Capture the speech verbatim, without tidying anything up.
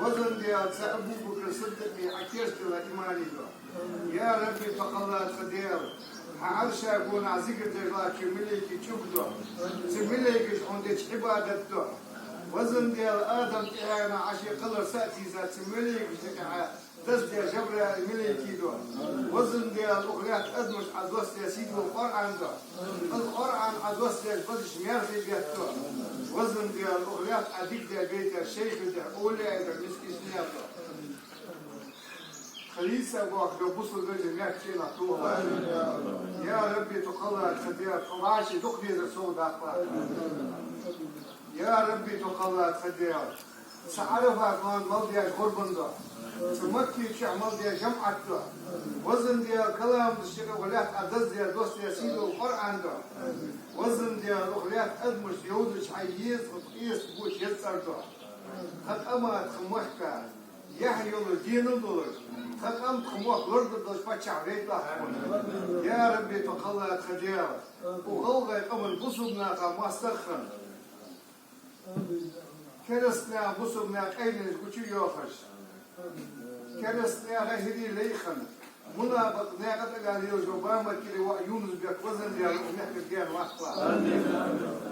Везан Даьла, цу Абу-Бакр Сиддикъа Ӏа керстала иман дола. Я Рабби, тхо кхелла тха Даьла, Хьа Ӏарша гонахьа зикар деш латтача малайкий чӀуг да. Цу малайкаша Хьона деча Ӏибадат да. Везан Даьла, Адам тӀехьенна Ӏа ший кхеллар сатийса цу малайкашта тӀехьа даздаь Жабраил малайк да. Везан Даьла, укх лаьтта адамашта Ӏа доссадаь сийдола Къуръан да. Из Къуръан Ӏа доссадеш баьча маьрша бетта да. Везан Даьла, укх лаьтта Ӏа дика даь бетта шайхаш да, овлияаш да, мискинаш да. Хьалийца бохка бусалба вежарий мехка цӀенах тохалахь. Я Рабби, тхо кхелла тха Даьла, тхо вӀаши дукха дезар совдаккхалахь. Я Рабби, тхо кхелла тха Даьла, цу Ӏарафат мал деш гӀурбан да, цу Макка чу мел даь жамаӀат да. Везан Даьла, каламаш шиъ укх лаьтта Ӏа даздаь, доссадаь сийдола Къуръан да. Везан Даьла, укх лаьтта адамашта йовзача Хьай еза къеста боча еза цӀерда. Тха къама, тха мехка яхь йолаш, денал долаш, тха къам, тха мохк лорадаргдолаш паччахь вайталахь Хьона. Я Рабби, тхо кхелла тха Даьла, укх гӀалгӀай къаман бусалба наха моастагӀа хинна, кераста наьха бусалба наьха къайленаш гучайоахаш, кераста наьха хӀирий лай хинна, мунапикъ наькъа тӀа лелаш вола Бамат-Кире воӀ Юнус-Бек, везан Даьла, укх мехках гаьна ваккхалахь.